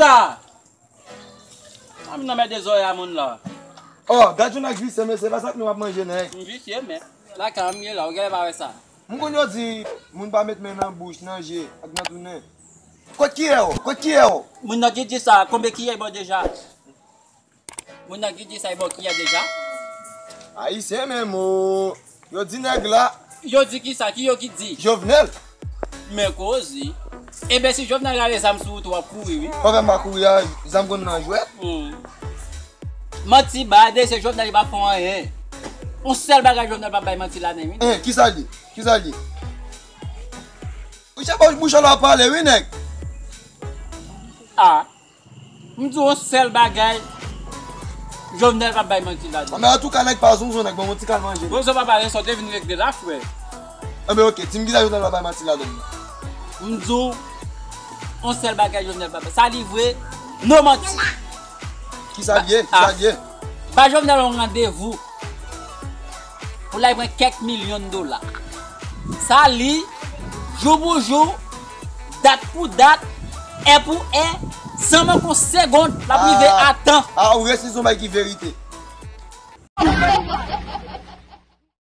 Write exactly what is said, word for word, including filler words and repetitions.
Ah! Ah, m nan mède zòrèy a moun la. Oh, gad jan nèg visye, mesye, pa sa k nou ap manje, nèg. M visye, men lakay m ye la, ou genlè pa wè sa. M konn yo di, moun pa met men nan bouch, nan je, ak nan tou nen. Kot kiyè w? Kot kiyè w? Moun nan ki di sa, konbyen kiyè bò deja? Moun nan ki di sa, bò kiyè deja? Ayisyen menm, o. Yo di nèg la. Yo di ki sa? Ki yo ki di? Jovenel. Men koze. Ebyen, si Jovenel rale zam sou wout ou, w ap kouri, wi. Pòblèm pa kouri a, zam konn nan jwèt. Hmm. Manti ba, de se Jovenel li pa fè anyen. On sèl bagay Jovenel pa bay manti ladan, wi. Eh, kisa l ye? Kisa l ye? Ou se bouch, bouch la pale, wi, nèg. Ah. M di w yon sèl bagay, Jovenel p ap bay manti ladan. Men antouka, nèg pa zonzon, nèg ban m yon ti kal manje. Zonzon pa pale, sa w te vin regle la, frè. Enben, oke, di m kisa Jovenel p ap bay manti ladan. M di w yon sèl bagay, Jovenel p ap bay. Sa li vre, no manti. Kisa l ye? Kisa l ye? Ba Jovenel yon randevou. Pou l al pran kèk milyon dola. Sa li, jou pou jou, dat pou dat, è pou è, san manke yon segonn, l ap rive a tan. Ah, ou resi sou bay ki verite.